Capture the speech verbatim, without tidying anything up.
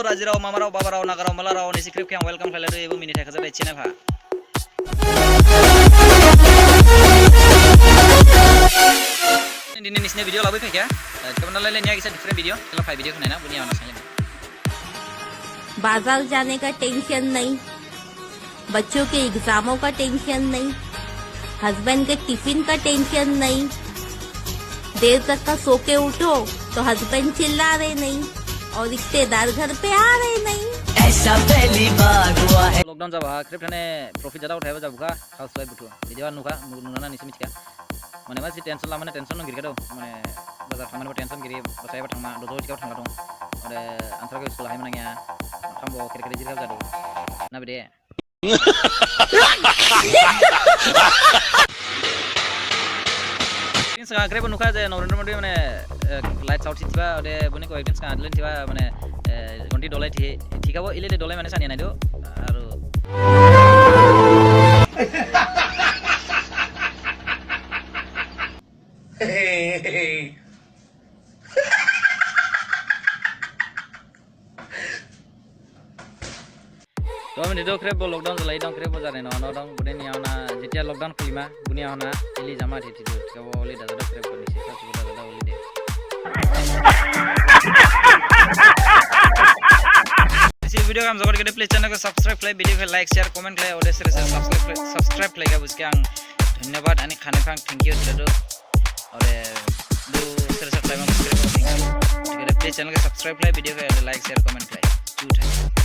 Rajirao, mamarao, babarao, nagarao, malarao, nisi khrip khe ang welcome khlailadu ebo mini thai khaja dai channel ha. Dini nisine video labu phaikha. Kemana lailai niya kisa different video. Kela phai video khnai na buni awana sanglai. बाजार जाने का टेंशन नहीं, बच्चों के एग्जामों का टेंशन नहीं, हस्बैंड के टिफिन का टेंशन नहीं। देर तक का सो के उठो तो हस्बैंड चिल्ला रहे नहीं और रिश्तेदार घर पे आ रहे नहीं। ऐसा पहली बार हुआ है। Lockdown jaba khrip thane profit jada uthaiba jabukha housewife buthu. Video nukha nunana nisi mithikha. Mane masi tension lamane tension nung girikha do. Mane bazar thangmane bo tension giri, basaiba thangma dojo jikha thangla dong. Ode answer ko school haima nangya. Thambo khere khere jirikha jadu. Na bede. Tin sanga khrip nukha je Narendra Modi mane light out thiba ode buni ko ekdin sanga adlen thiba mane gonti dolai thi thikabo ilele dolai mane sani naidu. Aru Dua minute do khrip bo lockdown jalai dong khrip bo jani no no dong buni ni auna jetia lockdown khulima buni auna ili jama thi thi do kabo oli dada do khrip bo nisi kabo dada do oli de. Nisi video kam jogor gede please channel ko subscribe khlai video ko like share comment khlai ode sere sere subscribe khlai subscribe khlai ga buske ang dhonyobad ani khane phang thank you dadu. Ode du sere subscribe khlai thank you. Gede please channel ko subscribe khlai video ko like share comment khlai. Ju thank you.